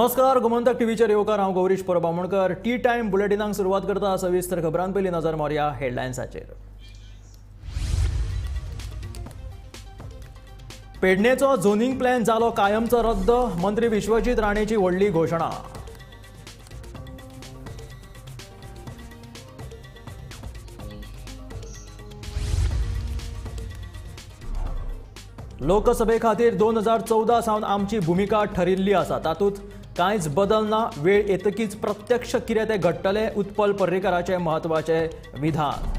नमस्कार, गोमंतक टीव्हीचेर येवकार. हांव गौरीश परब आमोणकर. टी टायम बुलेटिनाक सुरवात करता. सविस्तर खबरां पयलीं नजर मारया हेडलायन्साचेर. पेडणेचो झोनिंग प्लॅन जालो कायमचो रद्द, मंत्री विश्वजीत राणेची व्हडली घोशणा. लोकसभे खातीर 2014 सावन आमची भुमिका ठरिल्ली आसा, तातूंत कांयच बदल ना. वेळ येतकीच प्रत्यक्ष कितें तें घडटलें, उत्पल पर्रीकराचें म्हत्वाचें विधान.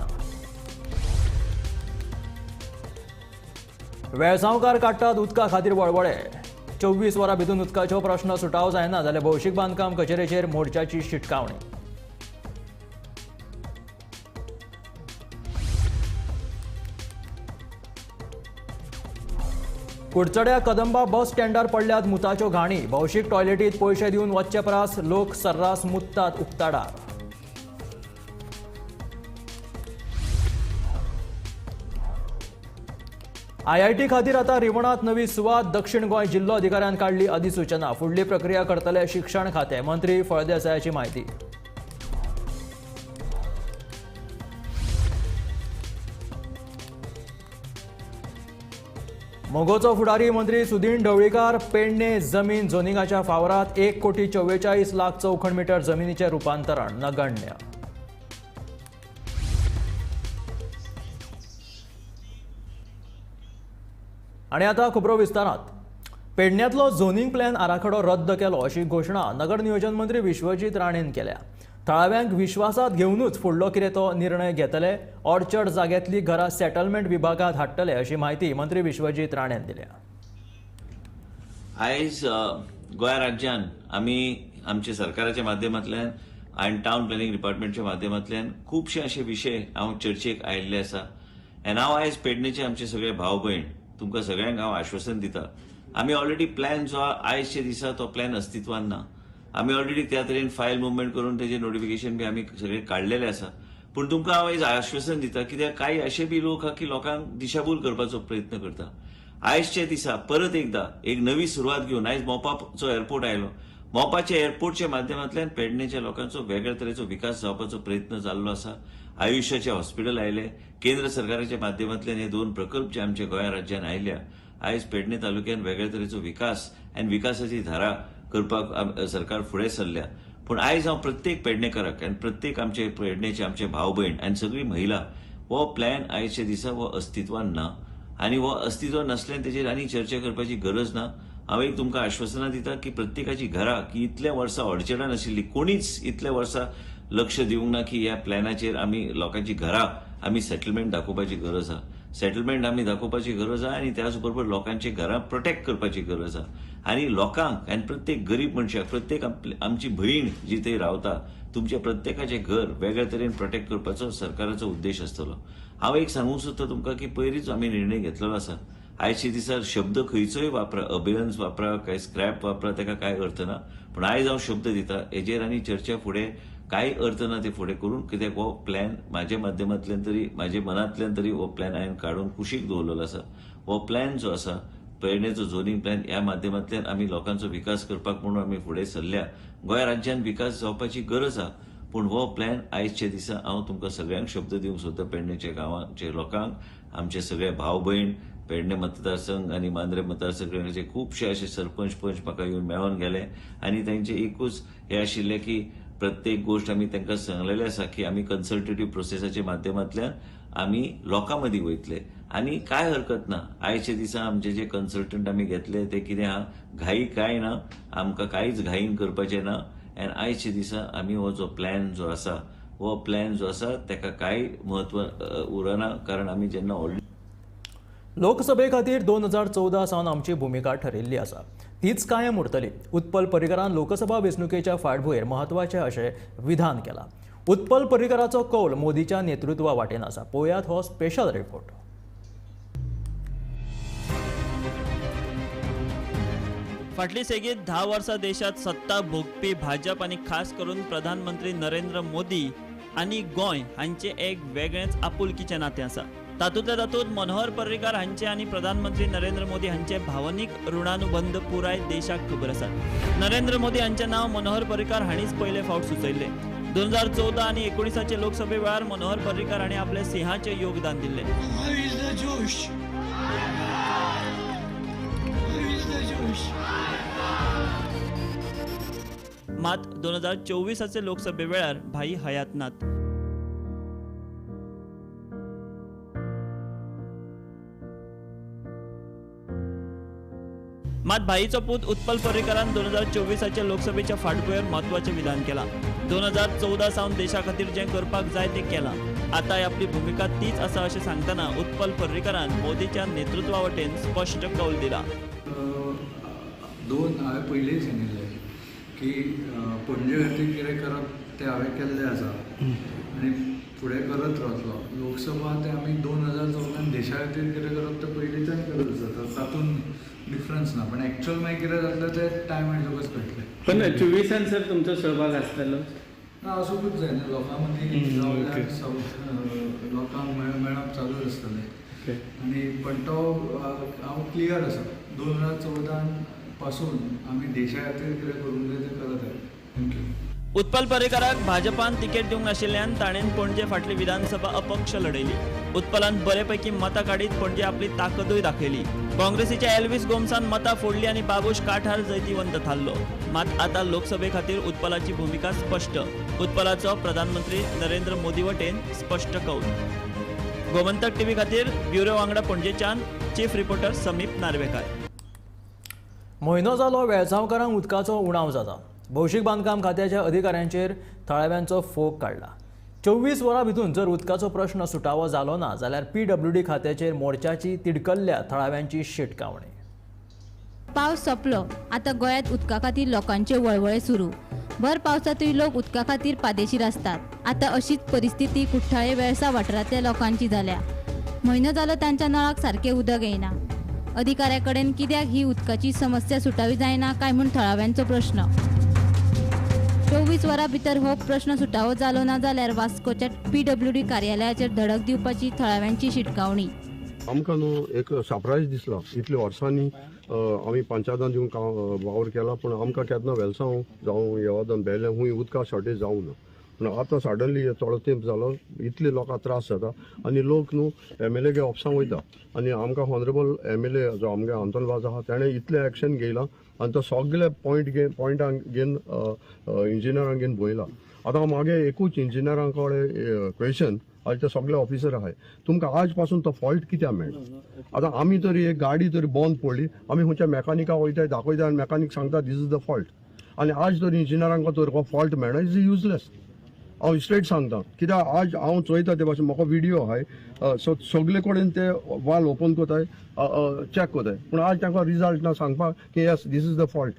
वेळसांवकार काडटात उदका खातीर वळवळे. 24 वरां भितर उदकाचो प्रश्न सुटाव जायना जाल्यार भौशीक बांदकाम कचेरेचेर मोर्चाची शिटकावणी. कुडचड्या कदंबा बस स्टँडार पडल्यात मुताच्यो घाणी. भौशीक टॉयलेटीत पयशे दिवन वचचे परस लोक सर्रास मुत्तात उक्ताडार. आयआयटी खातीर आतां रिवणांत नवी सुवात. दक्षिण गोंय जिल्लो अधिकाऱ्यान काडली अधिसूचना. फुडली प्रक्रिया करतले शिक्षण खातें, मंत्री फळदेसायाची म्हायती. मगोचो फुडारी मंत्री सुदीन ढवळीकार पेडणे जमीन झोनिंगाच्या फावरात 1,44,00,000 चौखण मीटर जमिनीचें रुपांतरण नगण्य. आनी आतां खबरो विस्तारात. पेडण्यांतलो झोनिंग प्लॅन आराखडो रद्द केलो अशी घोशणा नगर नियोजन मंत्री विश्वजीत राणेन केल्या. थळाव्यांक विश्वासात घेवनूच फुडलो कितें तो निर्णय घेतले. ऑर्चर्ड जाग्यांतली घरां सेटलमेंट विभागांत हाडटले अशी म्हायती मंत्री विश्वजीत राणेन दिल्या. आयज गोंय राज्यान आमी आमच्या सरकाराच्या माध्यमांतल्यान आनी टावन प्लॅनिंग डिपार्टमेंटच्या माध्यमांतल्यान खुबशे अशे विशय हांव चर्चेक आयिल्ले आसा. आनी हांव आयज पेडणेचे आमचे सगळे भाव भयण तुमकां सगळ्यांक हांव आश्वासन दिता, आमी ऑलरेडी प्लॅन जो आयजच्या दिसा तो प्लॅन अस्तित्वान ना. आमी ऑलरेडी त्या तरेन फायल मुवमेंट करून तेजे नोटिफिकेशन बी आमी सगळे काडलेले आसा. पूण तुमकां हांव आयज आश्वासन दिता कित्याक कांय अशे बी लोक आहा की लोकांक दिशाभूल करपाचो प्रयत्न करता. आयजच्या दिसा परत एकदा एक नवी सुरवात घेवन आयज मोपाचो एअरपोर्ट आयलो. मोपाच्या एअरपोर्टच्या माध्यमांतल्यान पेडणेच्या लोकांचो वेगळ्या तरेचो विकास जावपाचो प्रयत्न जाल्लो आसा. आयुष्याचे हॉस्पिटल आयले, केंद्र सरकाराच्या माध्यमांतल्यान हे 2 प्रकल्प जे आमच्या गोंय राज्यान आयल्या, आयज पेडणे तालुक्यान वेगळ्या तरेचो विकास आनी विकासाची धारा करपाक सरकार फुडें सरल्या. पूण आयज हांव प्रत्येक पेडणेकाराक आनी प्रत्येक आमचे पेडणेचे आमचे भाव भयण आनी सगळी महिला हो प्लॅन आयच्या दिसा हो अस्तित्वान ना आनी हो अस्तित्वान नासल्यान तेजेर आनी चर्चा करपाची गरज ना. हांव एक तुमकां आश्वासनां दिता की प्रत्येकाची घरां की इतल्या वर्सां ऑर्चर्डान आशिल्ली कोणीच इतल्या वर्सां लक्ष दिवंक ना की ह्या प्लॅनाचेर आमी लोकांची घरां आमी सेटलमेंट दाखोवपाची गरज आहा. सेटलमेंट आमी दाखोवपाची गरज आहा आनी त्याच बरोबर लोकांची घरां प्रोटेक्ट करपाची गरज आहा. आनी लोकांक आनी प्रत्येक गरीब मनशाक, प्रत्येक आमची भयण जी थंय रावता, तुमच्या प्रत्येकाचें घर वेगळ्या तरेन प्रोटेक्ट करपाचो सरकाराचो उद्देश आसतलो. हांव एक सांगूंक सोदता तुमकां की पयलींच आमी निर्णय घेतलेलो आसा. आयच्या दिसा शब्द खंयचोय वापरा, अबेयन्स वापरा, काय स्क्रॅप वापरा, ताका कांय अर्थ ना. पूण आयज हांव शब्द दिता हेजेर आनी चर्चा फुडें कांय अर्थ ना ते फुडें करून, कित्याक हो प्लॅन म्हाज्या माध्यमांतल्यान तरी, म्हाज्या मनांतल्यान तरी हो प्लॅन हांवें काडून कुशीक दवरलेलो आसा. हो प्लॅन जो आसा पेडणेचो झोनिंग प्लॅन, ह्या माध्यमांतल्यान आमी लोकांचो विकास करपाक म्हणून आमी फुडें सरल्या. गोंय राज्यान विकास जावपाची गरज आसा, पूण हो प्लॅन आयच्या दिसा हांव तुमकां सगळ्यांक शब्द दिवंक सोदता, पेडणेच्या गांवांच्या लोकांक, आमचे सगळे भाव भयण, पेडणे मतदारसंघ आनी मांद्रे मतदारसंघाचे खुबशे अशे सरपंच पंच म्हाका येवन मेळोन गेले आनी तांचे एकूच हें आशिल्लें की प्रत्येक गोश्ट आमी तांकां सांगलेलें आसा की आमी कन्सल्टेटीव प्रोसेसाच्या माध्यमांतल्यान आमी लोकां मदीं वयतले आनी कांय हरकत ना. आयच्या दिसा आमचे जे कन्सल्टंट आमी घेतले ते कितें आहा, घाई कांय ना, आमकां कांयच घाईन करपाचें ना. आनी आयच्या दिसा आमी हो जो प्लॅन जो आसा, हो प्लॅन जो आसा ताका कांय म्हत्व उरना, कारण आमी जेन्ना ऑलरेडी लोकसभे खातीर 2014 सावन आमची भुमिका ठरिल्ली आसा, तीच कायम उरतली. उत्पल पर्रीकरान लोकसभा वेंचणुकेच्या फाटभुंयेर म्हत्वाचें अशें विधान केलां. उत्पल पर्रीकराचो कौल मोदीच्या नेतृत्वा वाटेन आसा. पळोवयात हो स्पेशल रिपोर्ट. फाटली सेगीत 10 वर्सां देशांत सत्ता भोगपी भाजप आनी खास करून प्रधानमंत्री नरेंद्र मोदी आनी गोंय हांचें एक वेगळेंच आपुलकीचें नातें आसा. तातूंतल्या तातूंत मनोहर पर्रीकार हांचे आनी प्रधानमंत्री नरेंद्र मोदी हांचे भावनीक ऋणानुबंध पुराय देशाक खबर आसात. नरेंद्र मोदी हांचें नांव मनोहर पर्रीकार हांणीच पयले फावट सुचयल्लें. 2014 आनी 19 लोकसभे वेळार मनोहर पर्रीकार हांणी आपले सिंहाचें योगदान दिल्लें. मात 2024 लोकसभे वेळार भाई हयात नात. मात भाईचो पूत उत्पल पर्रीकारान 2024 लोकसभेच्या फाटभुंयेर म्हत्वाचें विधान केलां. 2014 सावन देशा खातीर जें करपाक जाय तें केलां, आतांय आपली भुमिका तीच आसा अशें सांगतना उत्पल पर्रीकारान मोदीच्या नेतृत्वा वटेन स्पश्ट कौल दिला. दोन हांवें पयलींच सांगिल्लें की पणजे खातीर कितें करप तें हांवें केल्लें आसा आनी फुडें करत रावतलो. लोकसभा ते आमी 2014 देशा खातीर कितें करप तें पयलींच्यान करत आसा, तातूंत डिफरन्स ना. पण एक्चुअल मागीर कितें जातलें तें टायम आयतकच कळटलें. पण 24 सर तुमचो सहभाग आसतलो ना? आसूंकूच जाय न्हू, लोकां मदीं लोकांक मेळप चालूच आसतलें. आनी पण तो हांव क्लियर आसा, 2014 पासून आमी देशा खातीर कितें करूंक जाय तें करत आयले. Thank you. Utpal पर्रीकाराक भाजपान तिकेट दिवंक नाशिल्ल्यान ताणें पणजे फाटली विधानसभा अपक्ष लढयली. उत्पलान बरेपैकी मतां काडीत पणजे आपली ताकदूय दाखयली. काँग्रेसीच्या एल्विस गोम्सान मतां फोडली आनी बाबूश काठार जैतिवंत थारलो. मात आतां लोकसभे खातीर उत्पलाची भुमिका स्पश्ट. उत्पलाचो प्रधानमंत्री नरेंद्र मोदी वटेन स्पश्ट कौल. गोमंतक टीव्ही खातीर ब्युरो वांगडा पणजेच्यान चीफ रिपोर्टर समीप नार्वेकार. म्हयनो जालो वेळसांवकारांक उदकाचो उणाव जाता. भौशीक बांदकाम खात्याच्या अधिकाऱ्यांचेर थळाव्यांचो फोग काडला. 24 वरां भितून जर उदकाचो प्रश्न सुटावो जालो ना जाल्यार पीडब्ल्यूडी खात्याचेर मोर्चाची तिडकल्ल्या थळाव्यांची शिटकावणी. पावस सोंपलो, आतां गोंयांत उदका खातीर लोकांचे वळवळे सुरू. भर पावसांतूय लोक उदका खातीर पादेशीर आसतात. आतां अशीच परिस्थिती कुठ्ठाळे वेळसा वाठारांतल्या लोकांची जाल्या. म्हयनो जालो तांच्या नळाक सारकें उदक येयना. अधिकाऱ्या कडेन कित्याक ही उदकाची समस्या सुटावी जायना काय म्हूण थळाव्यांचो प्रश्न. 24 वरां भितर हो प्रश्न सुटावो जालो ना जाल्यार वास्कोच्या पीडब्ल्यूडी कार्यालयाचेर धडक दिवपाची थळाव्यांची शिटकावणी. आमकां न्हू एक सरप्रायज दिसला, इतल्या वर्सांनी आमी पंचायतान दिवन वावर केला, पूण आमकां केन्ना वेलसांव जावं येवादन बेलें खूंय उदका शॉर्टेज जावं ना. पूण आतां सडनली थोडो तेंप जालो, इतले लोकांक त्रास जाता आनी लोक न्हू एम एल ए ऑफिसांक वयता आनी आमकां ऑनरेबल एम एल ए जो आमगे आंतोन वाज आहा तेणें इतलें एक्शन घेयलां आनी तो सगळे पॉयंटांक घेवन इंजिनियरांक घेवन भोयला. आतां मागे एकूच इंजिनियरां कडेन क्वेशन, आज ते सगळे ऑफिसर आहाय, तुमकां आज पासून तो फॉल्ट कित्याक मेळना? आतां आमी तरी एक गाडी तरी बंद पडली, आमी खंयच्या मेकानिका वयताय दाखयता आनी मेकानीक सांगता this is the fault, आनी आज तर इंजिनियरांक तर हो फॉल्ट मेळना, is useless. हांव स्ट्रेट सांगता कित्याक आज हांव चोयता ते भाशेन म्हाका विडियो आहाय, सो सगळे कडेन ते वाल ओपन कोताय, चॅक कोताय, पूण आज तांकां रिजल्ट ना सांगपाक की yes this is the fault.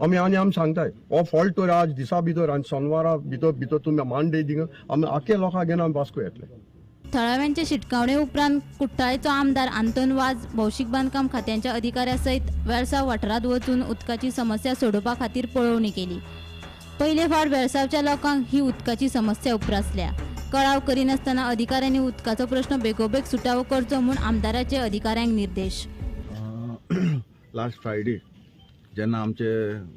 आमी आनी आमी सांगताय हो फॉल्ट तर आज दिसा भितर आनी सोनवारा भितर भितर तुमी मांडे दिंगा आमी आख्खे लोकांक घेवन आमी वास्को येतले. थळाव्यांचे शिटकावणे उपरांत कुठ्ठाळेचो आमदार आंतोन वाज भौशीक बांदकाम खात्यांच्या अधिकाऱ्या सयत वेळसांव वाठारांत वचून उदकाची समस्या सोडोवपा खातीर पळोवणी केली. पयले फावट वेळसांवच्या लोकांक ही उदकाची समस्या उप्रासल्या. कळाव करिनासतना अधिकाऱ्यांनी उदकाचो प्रश्न बेगोबेग सुटावो करचो म्हूण आमदाराचे अधिकाऱ्यांक निर्देश. लास्ट फ्रायडे जेन्ना आमचे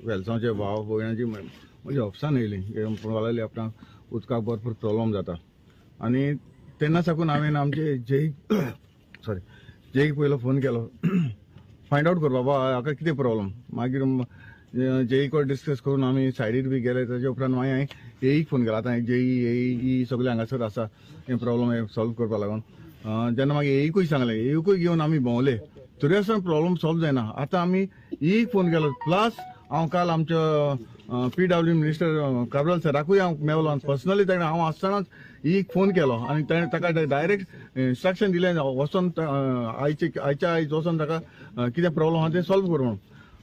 वेलसांवचे भाव भयणाची म्हणजे ऑफिसान येयली, म्हणपाक लागली आपणाक उदकाक भरपूर प्रॉब्लम जाता, आनी तेन्ना साकून हांवें आमचे जेईक सॉरी जेईक पयलो फोन केलो फायंड आवट कर बाबा हाका कितें प्रॉब्लम. मागीर जेई कडेन डिस्कस करून आमी सायडीर बी गेले. ताजे उपरांत मागीर हांवें एईक फोन केलो. आतां जेई एई सगळे हांगासर आसा हें प्रॉब्लम सॉल्व करपा लागून. जेन्ना मागीर एईकूय सांगलें, एईकूय घेवन आमी भोंवले, तरी आसतना प्रॉब्लम सॉल्व जायना. आतां आमी ईक फोन केलो, प्लस हांव काल आमच्या पीडब्ल्यू मिनिस्टर काब्राल सराकूय हांव मेवलो आनी पर्सनली ताणें हांव आसतनाच ईक फोन केलो आनी ताणें ताका डायरेक्ट इन्स्ट्रक्शन दिलें वचोन आयच्या आयज वचोन ताका कितें प्रॉब्लम आहा तें सॉल्व कर म्हणून.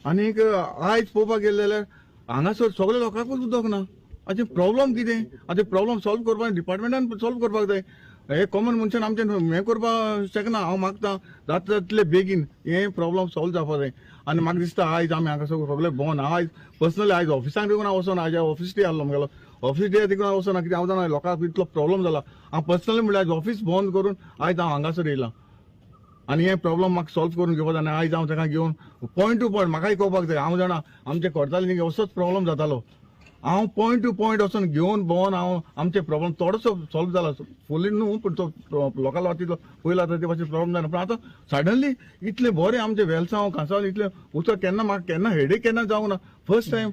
आनीक आयज पळोवपाक गेले जाल्यार हांगासर सगळे लोकांकूच उदक ना. आतां प्रॉब्लम कितें? आतां प्रॉब्लम सॉल्व करपाक डिपार्टमेंटान सॉल्व करपाक जाय. हे कॉमन मनशान आमचें हें करपाक शकना. हांव मागता जाता तितले बेगीन हे प्रॉब्लम सॉल्व जावपा जाय. आनी म्हाका दिसता आयज आमी हांगा सगळे भोंवन हांव आयज पर्सनली आयज ऑफिसाक देखून हांव वचोना, आयज ऑफिस डे आहलो म्हगेलो, ऑफिस डे देखून हांव वचोना, कित्याक हांव जाणा लोकांक इतलो प्रॉब्लम जाला. हांव पर्सनली म्हणल्यार आयज ऑफिस बंद करून आयज हांव हांगासर येयलां आनी हे प्रॉब्लम म्हाका सॉल्व करून घेवपाक जाय. आनी आयज हांव ताका घेवन पॉयंट टू पॉयंट म्हाकाय कळपाक जाय. हांव जाणा आमचे करताले असोच प्रॉब्लम जातालो, हांव पॉयंट टू पॉयंट वचून घेवन भोंवन हांव आमचे प्रॉब्लम थोडोसो सॉल्व जाला, फुल्ली न्हू पूण तो लोकां लागीं पयलो आतां ते भाशेन प्रॉब्लम जायना. पूण आतां सडनली इतलें बरें आमचें वेलसांव कांसावले इतलें उदक केन्ना म्हाका केन्ना हेडेक केन्ना जावंक ना फर्स्ट टायम.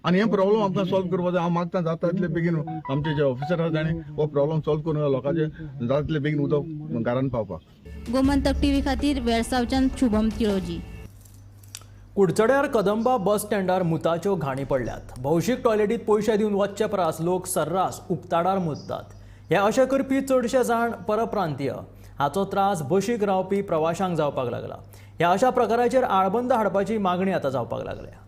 आनी हे प्रॉब्लम आमकां सॉल्व करपाक जाय. हांव मागता जाता तितले बेगीन आमचे जे ऑफिसर आसा ताणें हो प्रॉब्लम सॉल्व करून लोकांचे जाता तितले बेगीन उदक घरान पावपाक. गोमंतक टीव्ही खातीर वेळसावच्यान शुभम तिळोजी. कुडचड्यार कदंबा बस स्टँडार मुताच्यो घाणी पडल्यात. भौशीक टॉयलेटीत पयशे दिवन वचचे परस लोक सर्रास उक्ताडार मुततात. हे अशें करपी चडशे जाण परप्रांतीय. हाचो त्रास बशीक रावपी प्रवाशांक जावपाक लागला. ह्या अशा प्रकाराचेर आळबंद हाडपाची मागणी आतां जावपाक लागल्या.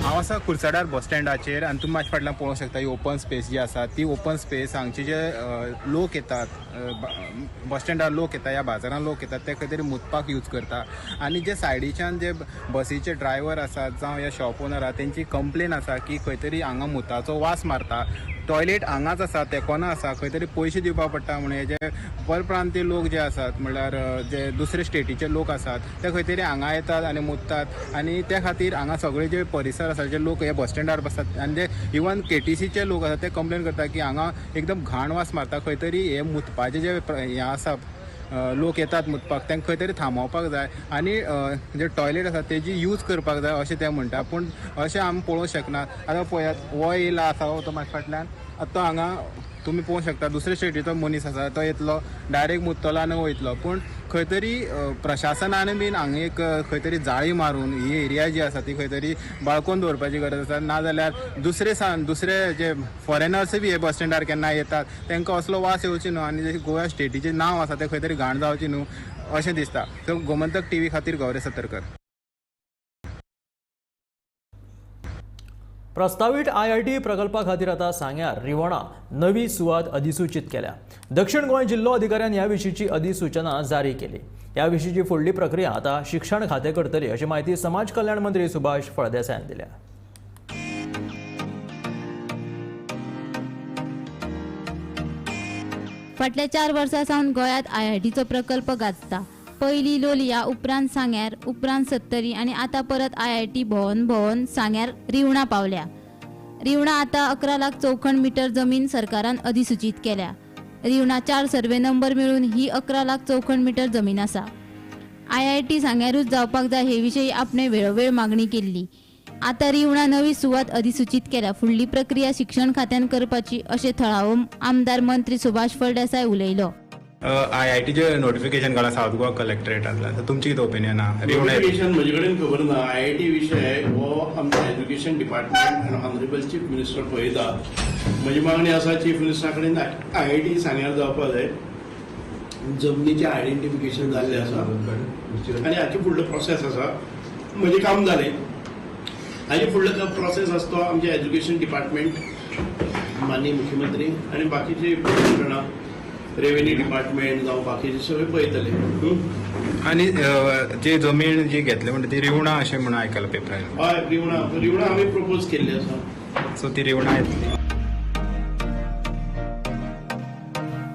हांव आसा कुडचड्यार बस स्टँडाचेर आनी तुमी म्हाज्या फाटल्यान पळोवंक शकता ही ओपन स्पेस जी आसा ती ओपन स्पेस हांगचे जे लोक येतात बस स्टँडार लोक येता ह्या बाजारान लोक येतात ते खंय तरी मुतपाक यूज करता. आनी जे सायडीच्यान जे बसीचे ड्रायव्हर आसात जावं ह्या शॉप ओनर आसा तेंची कंप्लेन आसा की खंय तरी हांगा मुताचो वास मारता, टॉयलेट हांगाच आसा तेकोना आसा, खंय तरी पयशे दिवपाक पडटा. म्हणून हे जे परप्रांतीय लोक जे आसात म्हणल्यार जे दुसरे स्टेटीचे लोक आसात ते खंय तरी हांगा येतात आनी मुततात आनी त्या खातीर हांगा सगळे जे परिसर आसा जे लोक हे बस स्टँडार बसतात आनी जे इवन केटीसीचे लोक आसात ते कंप्लेन करता की हांगा एकदम घाण वास मारता, खंय तरी हे मुतपाचे जे हें आसा लोक येतात मुतपाक तांकां खंय तरी थांबोवपाक जाय आनी जे टॉयलेट आसा तेजी यूज करपाक जाय अशें ते म्हणटा. पूण अशें आमी पळोवंक शकना. आतां पळयात हो येयला आसा तो म्हाज्या फाटल्यान, आतां तो हांगा तुमी पळोवंक शकता दुसरे स्टेटीचो मनीस आसा तो येतलो डायरेक्ट मुततलो आनी वयतलो. पूण खंय तरी प्रशासनान बीन हांगा एक खंय तरी जाळी मारून ही एरिया जी आसा ती खंय तरी बाळकोवन दवरपाची गरज आसा. नाजाल्यार दुसरे दुसरे जे फॉरेनर्स बी हे बस स्टँडार केन्ना येतात तांकां असलो वास येवची न्हू आनी जे गोवा स्टेटीचें नांव आसा तें खंय तरी घाण जावची न्हू अशें दिसता. सो गोमंतक टीव्ही खातीर गौरी सतरकर. प्रस्तावीत IIT प्रकल्पा खातीर आतां सांग्यार रिवणा नवी सुवात अधिसूचित केल्या. दक्षिण गोंय जिल्लो अधिकाऱ्यान ह्या विशींची अधिसूचना जारी केली. ह्या विशींची फुडली प्रक्रिया आतां शिक्षण खातें करतली अशी म्हायती समाज कल्याण मंत्री सुभाष फळदेसायान दिल्या. फाटल्या 4 वर्सां सावन गोंयांत IITचो प्रकल्प गाजता. पयली लोलया, उपरांत सांग्यार, उपरांत सत्तरी आनी आतां परत IIT भोंवन भोंवन सांग्यार रिवणा पावल्या. रिवणा आतां 11 लाख चौखण मिटर जमीन सरकारान अधिसूचित केल्या. रिवणा 4 सर्वे नंबर मेळून ही 11 लाख चौखण मिटर जमीन आसा. IIT सांग्यारूच जावपाक जाय हे विशीं आपणे वेळोवेळ मागणी केल्ली. आतां रिवणा नवी सुवात अधिसूचित केल्या. फुडली प्रक्रिया शिक्षण खात्यान करपाची अशें थळावो आमदार मंत्री सुभाष फळदेसाय उलयलो. IITचे नोटिफिकेशन काडला सावथ गोवा कलेक्टरेटांतल्यान, तुमची कितें ओपिनियन आहा? नोटिफिकेशन म्हजे कडेन खबर ना. IIT विशय हो आमच्या एज्युकेशन डिपार्टमेंट आनी ऑनरेबल चीफ मिनिस्टर पळयता. म्हजी मागणी आसा चीफ मिनिस्टरा कडेन IIT सांग्यार जावपाक जाय. जमनीचें आयडेंटिफिकेशन जाल्लें आसा आनी हाचे फुडलो प्रोसेस आसा. म्हजें काम जालें, हाचे फुडलो प्रोसेस आसा तो आमचें एज्युकेशन डिपार्टमेंट, माननीय मुख्यमंत्री आनी बाकीचे यंत्रणा, रेव्हेन्यू डिपार्टमेंट जावं बाकीचे सगळे पळयतले. आनी जे जमीन जी घेतली म्हणटा ती रिवणा अशें म्हणून आयकलां पेपरार. हय, रिवणा रिवणा आमी प्रपोज केल्ली आसा, सो ती रिवणा येतली.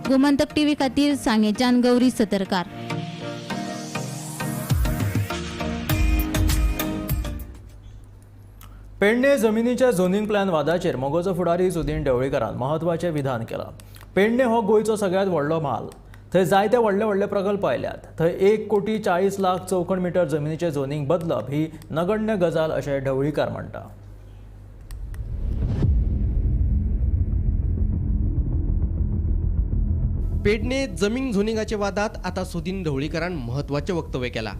गोमंतक टीव्ही खातीर सांगेच्यान गौरी सतरकार. पेडणे जमिनीच्या झोनिंग प्लॅन वादाचेर मगोचो फुडारी सुदीन ढवळीकारान महत्वाचें विधान केलां. पेडणे हो गोंयचो सगळ्यांत व्हडलो म्हाल. थंय जायते व्हडले व्हडले प्रकल्प आयल्यात. थंय 1,40,00,000 चौखण मिटर जमिनीचें झोनिंग बदलप ही नगण्य गजाल अशें ढवळीकार म्हणटा. पेडणे जमीन झोनिंगाच्या वादात आता सुदीन ढवळीकारान महत्वाचें वक्तव्य केलां.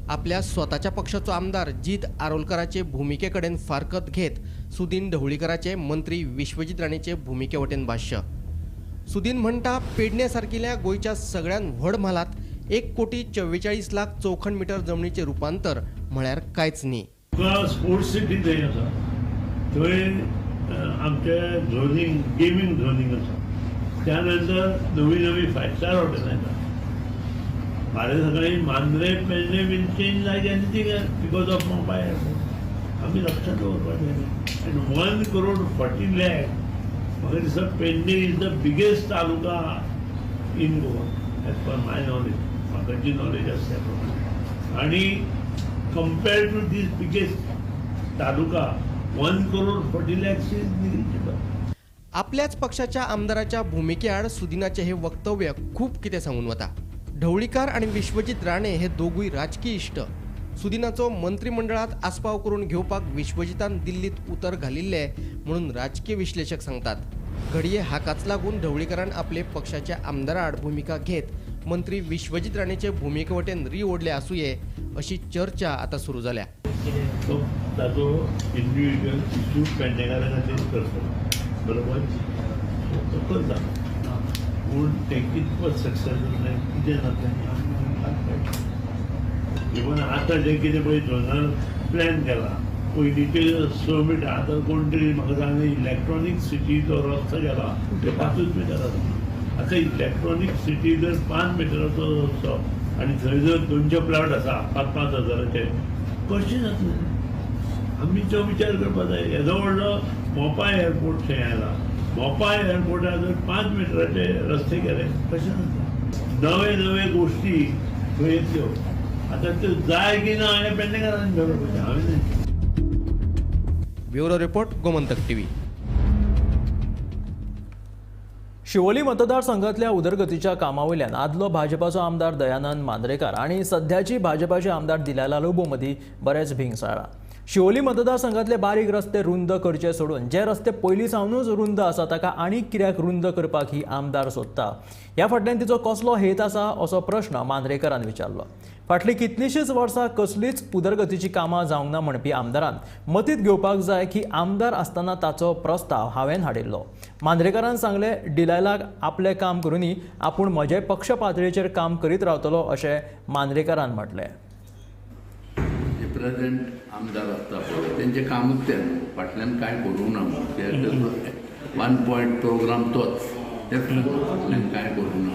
आपल्या स्वताच्या पक्षाचो आमदार जीत आरोलकराचे भुमिके कडेन फारकत घेत सुदीन ढवळीकाराचे मंत्री विश्वजीत राणेचे भुमिके वटेन भाष्य. सुदीन म्हणटा पेडणे सारकिल्या गोंयच्या सगळ्यात व्हड म्हालांत 1,44,00,000 चौखण मिटर जमनीचें रुपांतर म्हळ्यार कांयच न्ही. स्पोर्ट्स सिटी थंय आसा, थंय आमचे झोनींग गेमींग झोनींग आसा. त्यानंतर नवी नवी 5 स्टार हॉटेलां येतात. फाल्यां सकाळी Mandrem Pedne will change like anything because of Mopa airport. आमी लक्षात दवरपाक जाय. आनी 1,40,00,000 म्हाका दिसता Pedne is the biggest taluka in Goa as per my knowledge, म्हाका जी नॉलेज आसा त्या प्रमाणे. आनी compared to this biggest taluka 1,40,00,000 is negligible. आपल्याच पक्षाच्या आमदाराच्या भूमिकेआड सुदिनाचे हे वक्तव्य खूब कितें सांगून वता. ढवळीकार आनी विश्वजीत राणे हे दोगूय राजकीय इश्ट. सुदिनाचो मंत्रिमंडळात आस्पाव करून घेवपाक विश्वजितान दिल्लीत उतर घालिल्ले म्हणून राजकीय विश्लेषक सांगतात. घडये हाकाच लागून ढवळीकारान आपले पक्षाच्या आमदाराआड भूमिका घेत मंत्री विश्वजीत राणेचे भूमिके वटेन री ओडले आसुये अशी चर्चा आता सुरू जाल्या. तो ताचो इंडिव्हिज्युअल इश्यू पेडणेकारा खातीर करतलो, बरोबर तो करता, पूण तें कितपत सक्सेस जातलें कितें जातलें आमकां. इवन आतां जें कितें पळय झोनल प्लॅन केला, पयलींचे 6 मिटर आतां कोण तरी म्हाका सांगलें इलेक्ट्रॉनीक सिटी जो रस्तो गेला ते 5 मिटर आसा. आतां इलेक्ट्रॉनीक सिटी जर 5 मिटराचो रस्तो आनी थंय जर 200 प्लॉट आसा 5-5 हजाराचे, कशें जातलें? आमी तो विचार करपाक जाय. येदो व्हडलो मोपा एअरपोर्ट थंय आयला, मोपा एअरपोर्टार जर 5 मिटराचे रस्ते केले कशें जातलें? नवे नवे गोश्टी थंय येतल्यो. आतां त्यो जाय की ना हें पेडणेकारांनी थारोवपाचें, हांवें न्ही. Bureau report, Gomantak TV. Siolim मतदारसंघातल्या उदरगतीच्या कामावयल्यान आदलो भाजपाचो आमदार दयानंद मांद्रेकार आनी सध्याची भाजपाचे आमदार दिलायला लोबो मदीं बरेंच भिंग साळ्ळां. शिवोली मतदारसंघातले बारीक रस्ते रुंद करचे सोडून जे रस्ते पयलीं सावनूच रुंद आसा ताका आनीक कित्याक रुंद करपाक ही आमदार सोदता, ह्या फाटल्यान तिचो कसलो हेत आसा असो प्रश्न मांद्रेकारान विचारलो. फाटलीं कितलींशींच वर्सां कसलीच उदरगतीची कामां जावंक ना म्हणपी आमदारान मतींत घेवपाक जाय की आमदार आसतना ताचो प्रस्ताव हांवें हाडिल्लो. मांद्रेकारान सांगलें, डिलायलाक आपलें काम करूनय आपूण म्हजे पक्ष पातळीचेर काम करीत रावतलो अशें मांद्रेकारान म्हटलें. प्रेझेंट आमदार आसता पळय तेंचें कामूच तें न्हू, फाटल्यान कांय करूंक ना. 1 पॉयंट प्रोग्राम तोच, ते फाटल्यान कांय करूंक ना.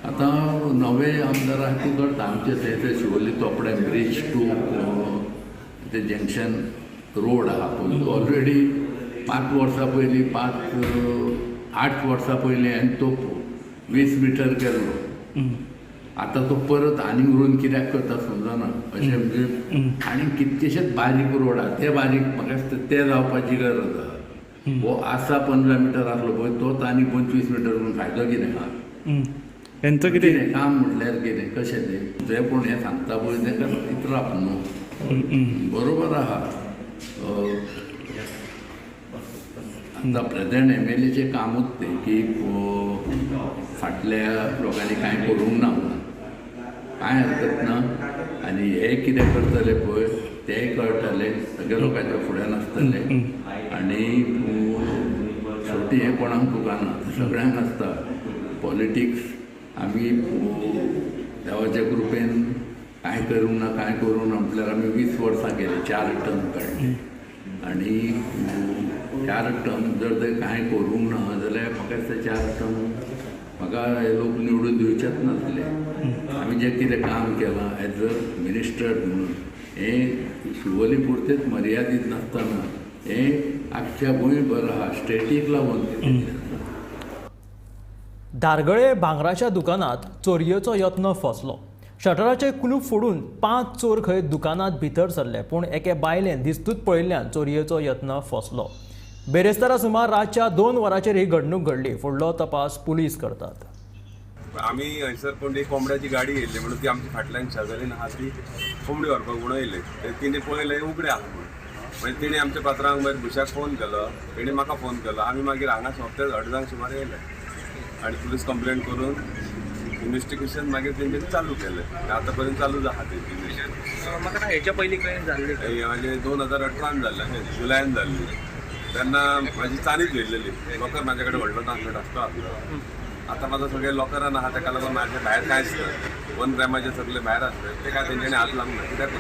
आतां नवे आमदार आहा ते करता. आमचे थंय ते शिवोली तोपडे ब्रीज टू ते जंक्शन रोड आहा पळय, तो ऑलरेडी 5 वर्सां पयलीं 5-8 वर्सां पयलीं हांवें तो 20 मिटर केल्लो. आतां तो परत आनीक रुंद कित्याक करता समजना. अशें म्हणजे आनी कितकेशेच बारीक रोड आहा, ते बारीक म्हाका दिसता ते जावपाची गरज आहा. हो आसा 15 मिटर आसलो पळय तोच आनी 25 मिटर म्हणून फायदो कितें आहा? हेंचो कितें काम म्हटल्यार कितें कशें तें जे कोण हें सांगता पळय ताका इतराप न्हू, बरोबर आहा. आतां प्रेझेंट एमएलएचें कामूच तें की फाटल्या लोकांनी कांय करूंक ना म्हणून कांय हरकत ना. आनी हे कितें करतले पळय तेंय कळटलें, सगळ्या लोकांच्या फुड्यान आसतलें. आनी शेवटी हें कोणाक चुकना, सगळ्यांक आसता पॉलिटिक्स. आमी देवाच्या कृपेन कांय करूंक ना कांय करूंक ना म्हटल्यार आमी 20 वर्सां केली, 4 टर्म काडली. आनी 4 टर्म जर ते कांय करूंक ना जाल्यार म्हाका दिसता 4 टर्म म्हाका हे लोक निवडून दिवचेच नासले. आमी जें कितें काम केलां एज अ मिनिस्टर म्हणून हें शिवोली पुरतेंच मर्यादीत नासतना हें आख्ख्या गोंयभर आहा, स्टेटीक लागून. धारगळे भांगराच्या दुकानात चोरयेचो यत्न फसलो. शटराचे कुलूप फोडून 5 चोर खंय दुकानात भितर सरले, पूण एके बायलेन दिस्तूच पळयल्ल्यान चोरयेचो यत्न फसलो. बेरेस्तारा सुमार रातच्या 2 वरांचेर ही घडणूक घडली. फुडलो तपास पुलीस करतात. आमी हयसर कोण एक कोंबड्याची गाडी येयल्ली म्हणून ती आमच्या फाटल्यान शेजारीन आहा ती कोंबडी व्हरपाक म्हणून येयली. तिणें पळयलें उगडें आहा म्हणून, मागीर तिणें आमच्या पात्रांक मागीर भुशाक फोन केलो, तेणी म्हाका फोन केलो. आमी मागीर हांगा सोंपते 2:30 सुमार येयले आनी पुलीस कंप्लेन करून इन्वेस्टिगेशन मागीर तेंच्यांनी चालू केलें. आतां पर्यंत चालूच आहा तेंची इन्वेस्टिगेशन. म्हाका हेच्या पयलीं खंय जाल्लें? म्हणजे 2018 जाल्लें, जुलयान जाल्ली. तेन्ना म्हाजी चानीच धरलेली लॉकर म्हाजे कडेन व्हडलो नासलो, धाकटो आसलो. आतां म्हाजो सगळे लॉकरान आहा, ताका लागून म्हाजे भायर कांयच ना. 1 ग्रॅमाचे सगळे भायर आसले ते काय तेंच्यांनी हात लावंक ना, कित्याक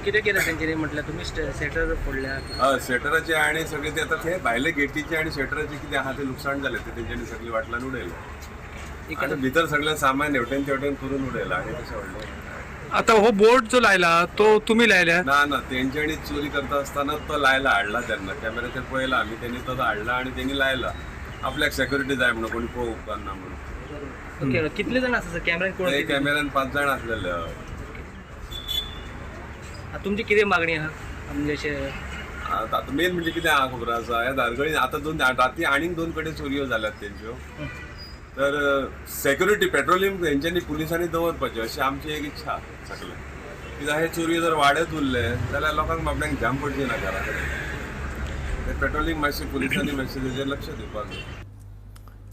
कितें केलें तेंच्यांनी? म्हटल्यार तुमी शटर फोडल्या? हय, शटराचे आनी सगळे ते आतां ते भायले गेटीचे आनी शटराचे कितें आहा ते लुकसाण जालें, ते तेंच्यांनी सगळें वाटल्यान उडयलें आनी भितर सगळें सामान हेवटेन तेवटेन करून उडयलां आनी तशें व्हडलें. आता हो बोर्ड जो लायला तो तुम्ही लायला? ना ना, तेंच्यांनी चोरी करता आसतना तो लायला, हाडला तेन्ना कॅमेराचेर पळयला आमी, तेणी तो हाडला आनी तेणी लायला आपल्याक सेक्युरिटी जाय म्हणून, कोणी पळोवंक उपकारना म्हणून. कितले जाण आसा कॅमेऱ्यान? कोण कॅमेऱ्यान 5 जाण आसलेले. तुमची कितें मागणी आहा? म्हणजे अशें आतां मेन म्हणजे कितें आहा खबर आसा, ह्या धारगळीन आतां 2 राती आनीक 2 कडेन चोरयो जाल्यात तेंच्यो. तर सेक्युरिटी पेट्रोलिंग हेंच्यांनी पुलिसांनी दवरपाचें अशी आमची एक इच्छा सगळें. कित्याक हे चोरयो जर वाडत उरले जाल्यार लोकांक बाबड्यांक जाम पडची ना घरा कडेन. पेट्रोलिंग मातशें पुलिसांनी मातशें तेजेर लक्ष दिवपाक जाय.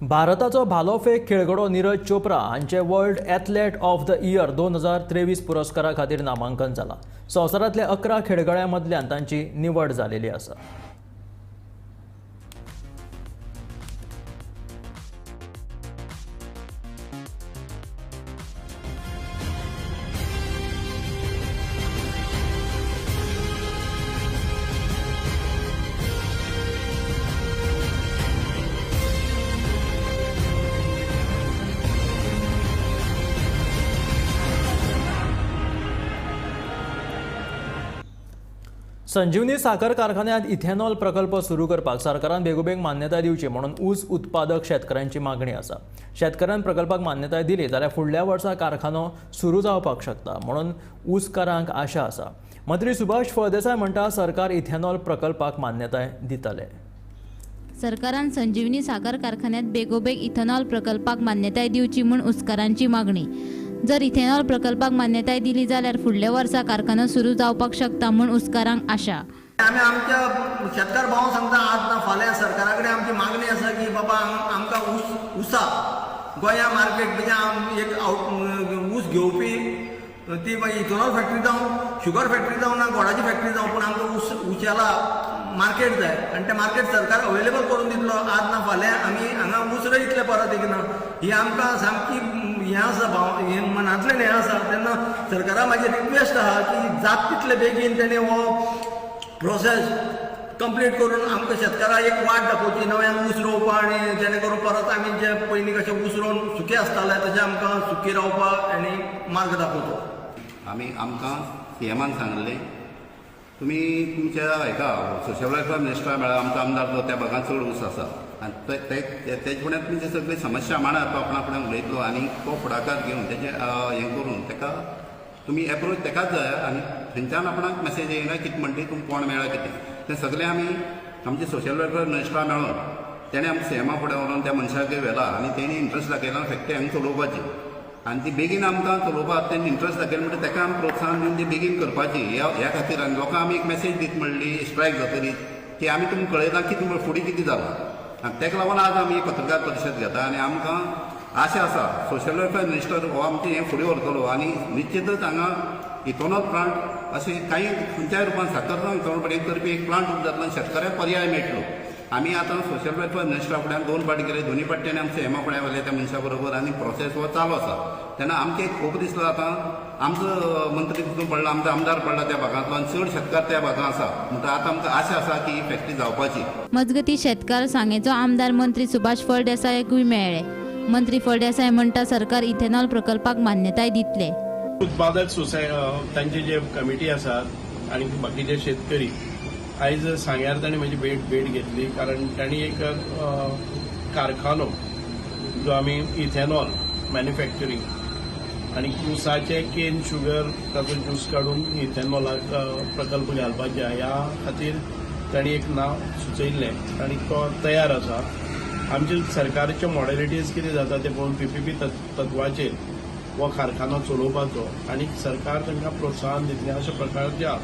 भारताचो भालोफेक खेळगडो नीरज चोप्रा हांचे world athlete of the year 2023 पुरस्कारा खातीर नामांकन जाला. संवसारांतल्या 11 खेळगड्यां मदल्यान तांची निवड जालेली आसा. संजीवनी साखर कारखान्यात इथेनॉल प्रकल्प सुरू करपाक सरकारान बेगोबेग मान्यताय दिवची म्हणून ऊस उत्पादक शेतकऱ्यांची मागणी आसा. शेतकऱ्यान प्रकल्पाक मान्यताय दिली जाल्यार फुडल्या वर्सा कारखानो सुरू जावपाक शकता म्हणून ऊसकारांक आशा आसा. मंत्री सुभाष फळदेसाय म्हणटा सरकार इथेनॉल प्रकल्पाक मान्यताय दितले. सरकारान संजीवनी साखर कारखान्यात बेगोबेग इथेनॉल प्रकल्पाक मान्यताय दिवची म्हूण ऊसकारांची मागणी. जर इथेनॉल प्रकल्पाक मान्यताय दिली जाल्यार फुडल्या वर्सा कारखानो सुरू जावपाक शकता म्हूण ऊसकारांक आशा. आमी आमच्या शेतकार भावांक सांगता आज ना फाल्यां सरकारा कडेन आमची मागणी आसा की बाबा आमकां ऊस उसा गोंया मार्केट म्हणजे एक ऊस घेवपी ती मागीर इथेनॉल फॅक्टरी जावं, शुगर फॅक्टरी जावं ना गोडाची फॅक्टरी जावं, पूण आमकां ऊस उशाला मार्केट जाय आनी तें मार्केट सरकार अवेलेबल करून दितलो. आज ना फाल्यां आमी हांगा ऊस रयतले परत एक ना, ही आमकां सामकी हें आसा भाव, हें मनांतल्यान हें आसा. तेन्ना सरकारा म्हाजी रिक्वेस्ट आहा की जात तितले बेगीन तेणें हो प्रोसेस कंप्लीट करून आमकां शेतकाराक एक वाट दाखोवची नव्यान ऊस रोवपा आनी जेणे करून परत आमी जे पयलीं कशें ऊस रोवन सुके आसताले तशें आमकां सुकी रावपाक आनी मार्ग दाखोवचो. आमी आमकां सीएमान सांगलें तुमी तुमच्या हेका सोशल वेलफेअर मिनिस्टरा मेळा, आमचो आमदार जो त्या भागांत चड ऊस आसा आनी तेजे फुड्यान तुमची सगळी समस्या मांडात, तो आपणा फुड्यान उलयतलो आनी तो फुडाकार घेवन तेजें हें करून तेका तुमी एप्रोच तेकाच जाय आनी थंयच्यान आपणाक मेसेज येयना कितें म्हणटी तुमकां कोण मेळ्ळा कितें तें सगळें आमी आमचे सोशल वेलफेअर मिनिस्टरा मेळोन तेणें आमकां सीएमा फुडें व्हरोन त्या मनशाक व्हेला आनी तेणी इंट्रस्ट दाखयला फॅक्टरी हांगा चलोवपाची आनी ती बेगीन आमकां चलोवपाक तेणी इंट्रस्ट दाखयला म्हणटा तेका आमी प्रोत्साहन दिवन ती बेगीन करपाची ह्या खातीर. आनी लोकांक आमी एक मेसेज दीत म्हणली स्ट्रायक जातली की आमी तुमकां कळयता की तुमकां फुडें कितें जालां आनी तेका लागून आज आमी पत्रकार परिशद घेता आनी आमकां आशा आसा सोशल वेलफेअर मिनिस्टर हो आमचें हें फुडें व्हरतलो आनी निश्चितच हांगा इथेनॉल प्लांट अशें कांय खंयच्याय रुपान साकर जावं इथेनॉल प्लांट करपी एक प्लांट जातलो आनी शेतकऱ्यांक पर्याय मेळटलो. आमी आतां सोशल वेलफेअर मिनिस्टरा फुड्यान 2 फावटी गेले, दोनी फावटी तेणें आमच्या सीएमा फुड्यान व्हेलें त्या मनशा बरोबर आनी प्रोसेस हो चालू आसा. तेन्ना आमकां एक खूब दिसलो आतां आमचो मंत्री तितून पडला, आमचो आमदार पडला त्या भागांतलो आनी चड शेतकार त्या भागांत आसा म्हणटा आतां आमकां आशा आसा की ही फॅक्टरी जावपाची. मजगतीं शेतकार सांगेचो आमदार मंत्री सुभाष फळदेसायकूय मेळ्ळे. मंत्री फळदेसाय म्हणटा सरकार इथेनॉल प्रकल्पाक मान्यताय दितले. उत्पादक सोसाय तांचे जे कमिटी आसात आनी बाकीचे शेतकरी आयज सांग्यार तांणी म्हजी भेट घेतली, कारण तांणी एक कारखानो जो आमी इथेनॉल मॅन्युफॅक्चरींग आनी ऊसाचे केन शुगर ताचो ज्यूस काडून इथेनॉलाक प्रकल्प घालपाचे ह्या खातीर तांणी एक नांव सुचयल्लें आनी तो तयार आसा. आमचे सरकारच्यो मॉडेलिटीज कितें जाता तें पळोवन पीपीपी तत्वाचेर हो कारखानो चलोवपाचो आनी सरकार तांकां प्रोत्साहन दितलें अशा प्रकारच्या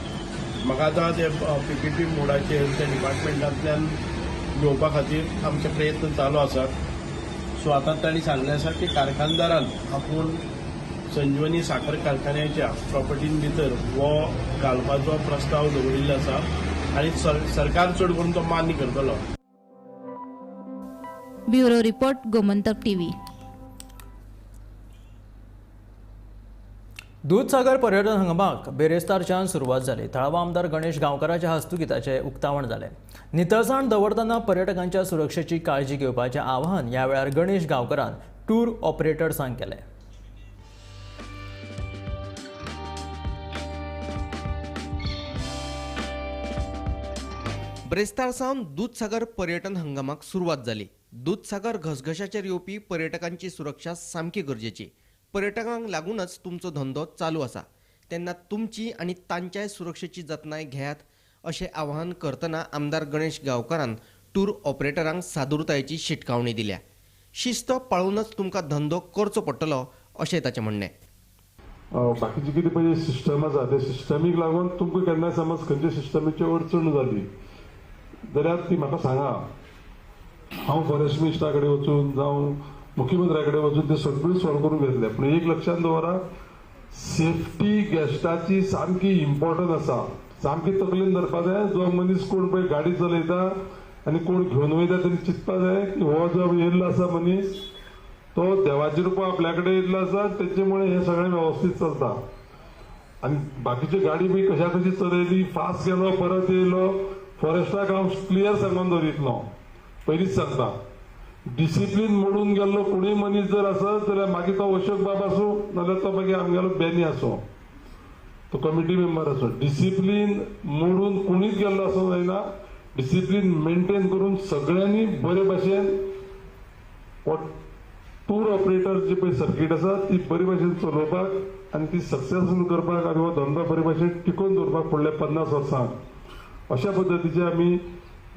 म्हाका आतां ते पीपीपी मोडाचेर त्या डिपार्टमेंटांतल्यान घेवपा खातीर आमचे प्रयत्न चालू आसात. सो आतां तांणी सांगलें आसा की कारखानदारान आपूण संजीवनी साखर कारखान्याच्या प्रॉपर्टीन भितर हो घालपाचो प्रस्ताव दवरिल्लो आसा. आनी सरकार चड करून तो मान्य करतलो. Bureau report, Gomantak TV. Dudhsagar पर्यटन हंगामाक बेरेस्तारच्यान सुरवात जाली. थळावा आमदार गणेश गांवकाराच्या हस्तुकीं ताचें उक्तावण जालें. नितळसाण दवरतना पर्यटकांच्या सुरक्षेची काळजी घेवपाचें आवाहन ह्या वेळार गणेश गांवकारान टूर ऑपरेटर्सांक केलें. ब्रेस्तार सावन दूदसागर पर्यटन हंगामाक सुरवात जाली. दूदसागर घसघशाचेर येवपी पर्यटकांची सुरक्षा सामकी गरजेची. पर्यटकांक लागूनच तुमचो धंदो चालू आसा, तेन्ना तुमची आनी तांच्याय सुरक्षेची जतनाय घेयात अशें आवाहन करतना आमदार गणेश गांवकारान टूर ऑपरेटरांक सादुरतायेची शिटकावणी दिल्या. शिस्त पाळूनच तुमकां धंदो करचो पडटलो अशें ताचें म्हणणें. बाकीची कितें पळय सिस्टम आसा त्या सिस्टमीक लागून तुमकां केन्नाय समज खंयच्या सिस्टमीची अडचण जाली जाल्यार ती म्हाका सांगा. हांव फॉरेस्ट मिनिस्टरा कडेन वचून जावं मुख्यमंत्र्या कडेन वचून ते सगळी सॉल्व करून घेतले. पूण एक लक्षांत दवरा, सेफ्टी गेस्टाची सामकी इम्पॉर्टंट आसा. सामकी तकलेन धरपा जाय. जो मनीस कोण पळय गाडी चलयता आनी कोण घेवन वयता तेणी चिंतपा जाय की हो जो येयल्लो आसा मनीस तो देवाच्या रुपान आपल्या कडेन येयल्लो आसा, तेचे मुळे हें सगळें वेवस्थीत चलता. आनी बाकीची गाडी बी कशा कशी चलयली, फास्ट गेलो परत येयलो, फॉरेस्टाक हांव क्लियर सांगून दवरितलो, पयलींच सांगता. डिसिप्लीन मोडून गेल्लो कोणूय मनीस जर आसत जाल्यार मागीर तो अशोक बाब आसूं नाजाल्यार तो मागीर आमगेलो बेनी आसूं, तो कमिटी मेंबर आसूं, डिसिप्लीन मोडून कोणीच गेल्लो आसूं जायना. डिसिप्लीन मेंटेन करून सगळ्यांनी बरे भाशेन टूर ऑपरेटर जी पळय सर्कीट आसा ती बरे भाशेन चलोवपाक आनी ती सक्सेसफूल करपाक आनी हो धंदो बरे भाशेन टिकोवन दवरपाक फुडल्या 50 वर्सांक अशा पद्दतीचे आमी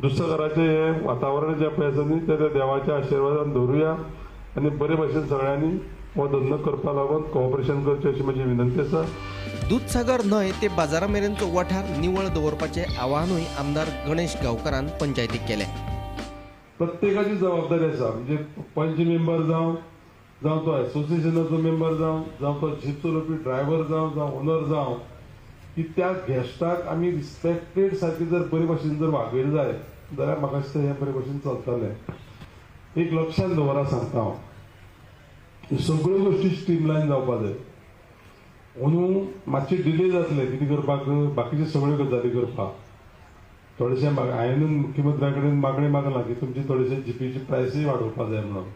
दुधसागराचें हें वातावरण जें पळय आसा न्ही तें देवाच्या आशिर्वादान दवरुया आनी बरे भाशेन सगळ्यांनी हो धंदो करपा लागून कॉपरेशन करचें अशी म्हजी विनंती आसा. दूदसागर न्हय ते बाजारा मेरेनचो वाठार निवळ दवरपाचें आवाहनूय आमदार गणेश गांवकारान पंचायतीक केलें. प्रत्येकाची जबाबदारी आसा, म्हणजे पंच मेंबर जावं, जावं तो एसोसिएशनाचो मेंबर जावं, जावं तो जीप चलोवपी ड्रायव्हर जावं, जावं ओनर जावं, की त्या गेस्टाक आमी रिस्पेक्टेड सारकी जर बरे भाशेन जर वागयलें जाय जाल्यार म्हाका दिसता हें बरे भाशेन चलतलें. एक लक्षांत दवरा सांगता हांव, सगळ्यो गोश्टी स्ट्रीमलायन जावपा जाय. अंदू मातशी डिले जातले कितें करपाक, बाकीच्यो सगळ्यो गजाली करपाक थोडेशें हांवें मुख्यमंत्र्या कडेन मागणी मागला की तुमची थोडेशे जिपीची प्रायसूय वाडोवपा जाय म्हणून,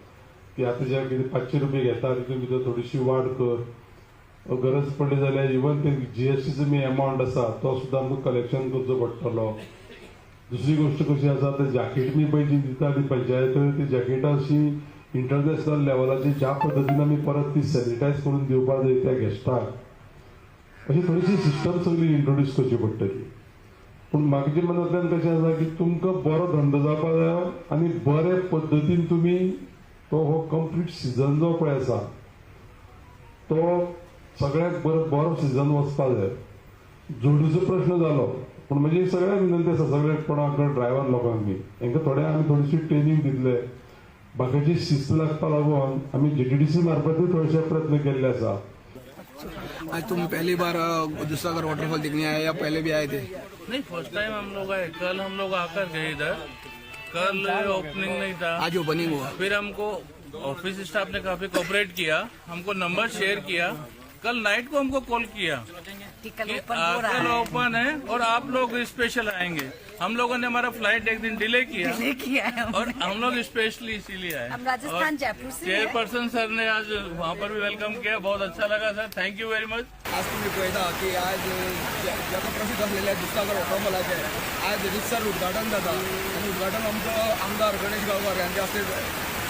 की आतां जे कितें 500 रुपये घेता तितून भितर थोडीशी वाड कर, गरज पडली जाल्यार इवन ते जीएसटीचो मी एमावंट आसा तो सुद्दां आमकां कलेक्शन करचो पडटलो. दुसरी गोश्ट कशी आसा, ते जॅकेट मी पळय जी दिता ती पंचायत, ती जॅकेटां अशी इंटरनॅशनल लेवलाची ज्या पद्दतीन आमी परत ती सॅनिटायज करून दिवपा जाय त्या गेस्टाक, अशी थोडीशी सिस्टम सगळी इंट्रोड्यूस करची पडटली. पूण म्हाका मनांतल्यान कशें आसा की तुमकां बरो धंदो जावपा जाय आनी बरे पद्दतीन तुमी तो हो कंप्लीट सिजन जो पळय आसा तो सगळ्याक बरो बरो सिजन वचपा जाय. जोडीचो प्रश्न जालो, पूण म्हजी सगळ्यांक विनंती आसा सगळे कोणाक ड्रायव्हर लोकांक बी हेंकां थोडे आमी थोडीशी ट्रेनींग दितले, बाकीची शिस्त लागपा लागून आमी जीटीडीसी मार्फतूय थोडेशे प्रयत्न केल्ले आसा. आज तुम पहली बार दूधसागर वाटरफॉल देखने आए या पहले भी आए थे? नहीं, फर्स्ट टाइम हम लोग आए. कल हम लोग आकर गए इधर, कल ओपनिंग नहीं था, आज ओपनिंग हुआ. फिर हमको ऑफिस स्टाफ ने काफी कोऑपरेट किया, हमको नंबर शेयर किया, कल नाइट को हमको कॉल किया कि कल ओपन है और आप लोग स्पेशल आएंगे. हम लोगों ने हमारा फ्लाइट एक दिन डिले किया और हम लोग स्पेशली इसीलिए आए. हम राजस्थान जयपुर से. चेयरपर्सन सर ने आज वहाँ पर भी welcome किया, बहुत अच्छा लगा sir, thank you very much. आज तुम्ही पळयता की आज जगप्रसिद्ध असलेल्या दूधसागर वॉटरफॉलाचें आज रितसर उद्घाटन जाता आनी उद्घाटन आमचो आमदार गणेश गांवकार यांच्या हस्ते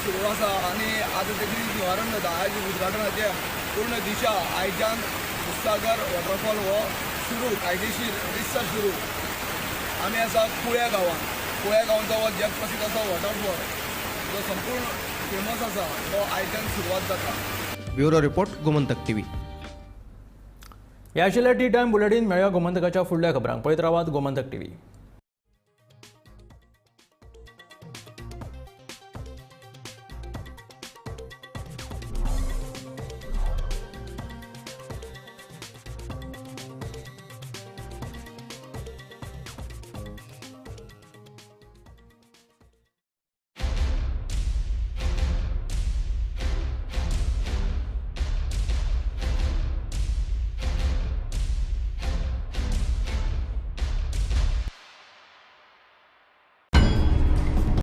सुरू आसा आनी आज तेजी निवारण जाता. आज उद्घाटनाचें पूर्ण दिशा आयच्यान दूधसागर वॉटरफॉल हो सुरू कायदेशीर रितसर सुरू. आमी आसा कुळ्या गांवांत, कुळ्या गांवचो हो जगप्रसिद्ध असो वॉटरफॉल जो संपूर्ण फेमस आसा तो आयच्यान सुरवात जाता. Bureau report, Gomantak TV. ह्या आशिल्लें टी टायम बुलेटीन. मेळया गोमंतकाच्या फुडल्या खबरांक. पळयत रावात गोमंतक टीव्ही.